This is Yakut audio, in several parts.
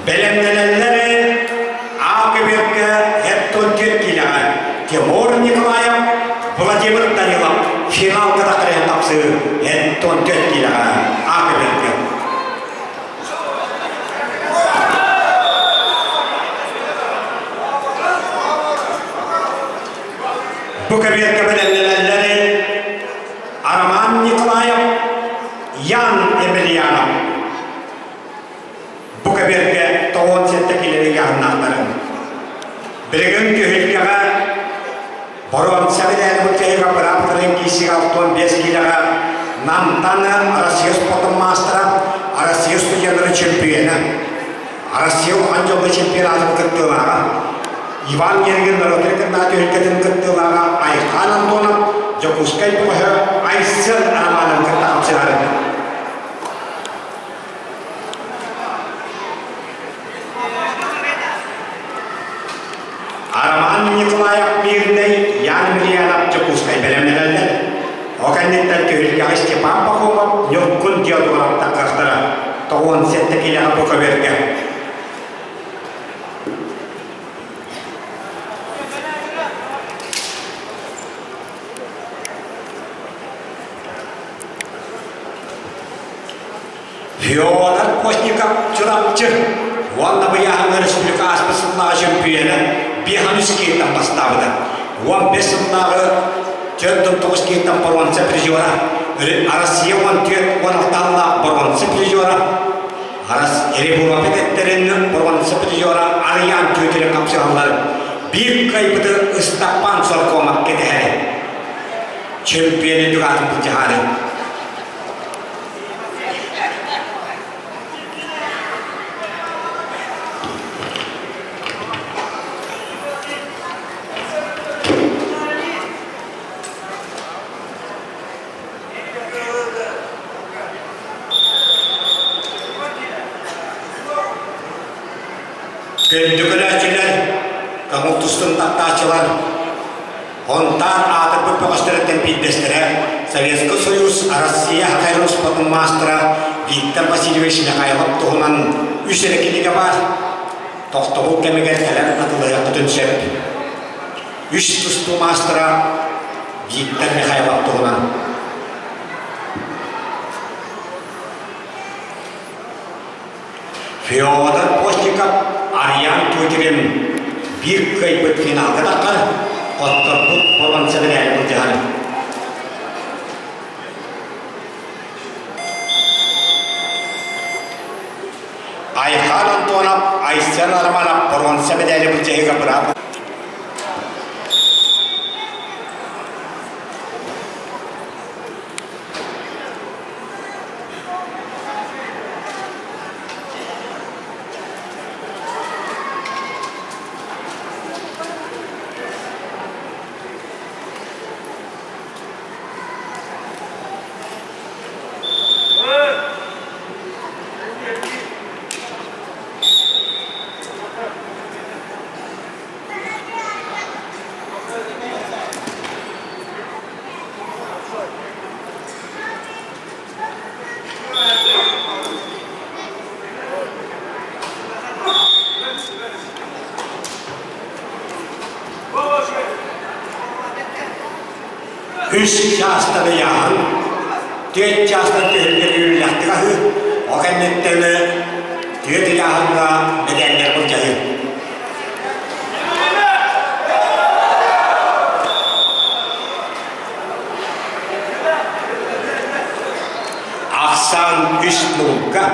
Бэлэмнэнэллэр А көбүөккэ 74 киилэҕэ Тимур Николаев, Владимир Данилов финалга тахсарыан тапсыы 74 киилэҕэ А көбүөккэ. Бу көбүөккэ бэлэмнэнэллэр Роман Николаев, Ян Емельянов. Бу кэбиэргэ 97 киилэни ыйааһыннаахтарын. Билигин түһүлгэҕэ боруонса билээри бутеһига быраап киисигэ 65 киилэҕэ Намтан Россия спортун маастара, Россия студеннарын чемпиона, Россия улахан дьоҥҥо чемпионатын кыттыылааҕа, Иван Гергин норуотун кытта түһүлгэтин кыттыылааҕа Айхан Антонов, Дьокуускай бөҕөһө Айсен Романов кытта хапсыһар. Роман Николаев Мирнэй, Ян Емельянов Дьокуускай бэлэмнэнэллэр. Ол кэнниттэн түһүлгэҕэ Степан Пахомов, Ньургун Диодоров таххахтара 97 киилэҕэ бу көбүөргэ. Федор Постников Чурапчы уонна Быйаһаҥҥа республика ааспыт сыллааҕы чөмпүйүөнэ Биэханус киһиттэн бастаабыта. 15 сыллааҕы 49 киһиттэн боруонса призера, Россия 14 16 боруонса призера, Ребуропит эттэрин боруонса призера Арыйаан Түөтүрэ хапсыһаллар. Биир кыайбыты Ыстаппан Соркомов кэтэһэр. Чөмпүйүөнү дүгаатын былдьаһаары. Күндү көрөөччүлэр, көҥүл тустун таптааччылар, Онтон аатырбыт бөҕөстөрүттэн биирдэстэрэ Советский Союз Россия Хахайрын спортун маастара Виктор Васильевич Михайлов туһунан үс эрэ кинигэ баар. Тохтобул кэмигэр кэлэн атыылаһыахпытын сөп. Үс тустуу маастара Виктор Михайлов туһунан. Федор Постников Арыйаан Тютелин биир кыайбыт финалга таххар, хотторбут боруонса бэлээри былдьаһар. Айхан Антонов, Айсен Романов боруонса мэдээли былдьаһыыга быраап Үс чаастан ыйааһын, түөрт чаастан түһүлгэ үүрүллэхтик аһыы, ол кэнниттэн түөрт ыйааһыҥҥа мэдээллэр былдьаһыы. Ахсаан үс муҥка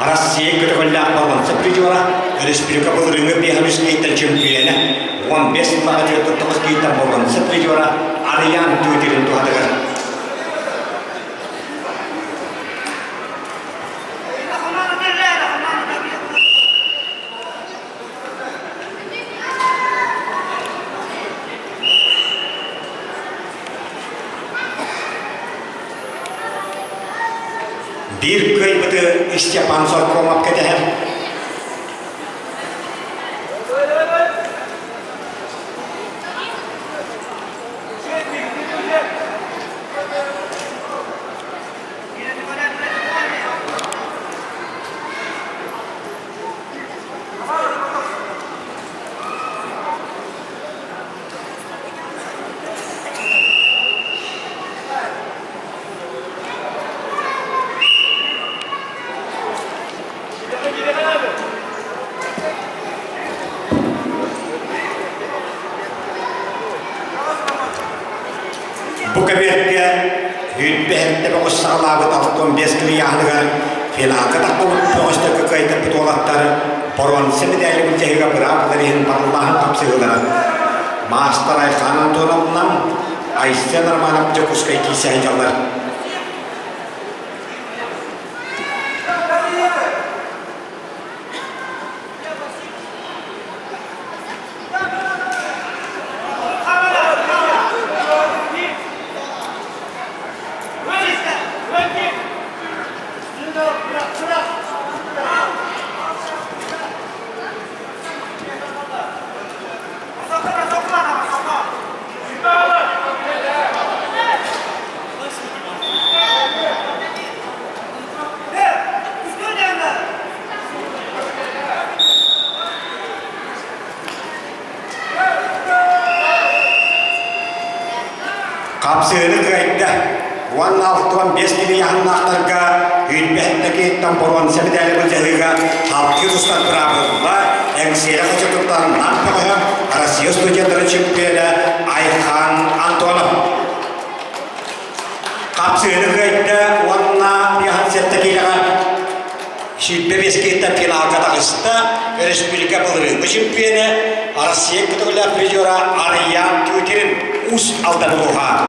Россия көтөҕүллээх боруонса призера, республика былырыыҥҥы биэһэн үс киһиттэн чөмпүйүөнэ, 15 сыллааҕы 49 киһиттэн боруонса призера Арыйаан Тютелин туһатыгар. Биир кыайбыты Степан Соркомов кэтэһэр. көбүөргэ 27 бөҕөс саҕалаабыт 65 килийааһыныгар финалга тахпыбыт бөҕөстөргө кыайтарбыт уолаттар боруонса мэдээли былдьаһыыга быраабылар иһин барыллааһын хапсыһыылара. Маастар Айхан Антоновнан Айсен Романов Дьокуускай киирсэ сылдьаллар. Хапсыһыны кыайда уонна 65 килийаһыннаахтарга үүрбэһэттэкиттэн боруонса мэдээли былдьаһыыга халкы тустар быраабылла Эҥсиэли хочотуттан Нам бөҕөһө Россия студенттарын чемпиона Айхан Антонов. Хапсыһыны кыайда уонна 57 киилэҕэ 25 киһиттэн финалга таҕыста. Өрөспүүбүлүкэ былырыыҥҥы чемпиона, Россия көтөҕүлээх призера Арыйаан Тютерин Уус Алдан улууһа.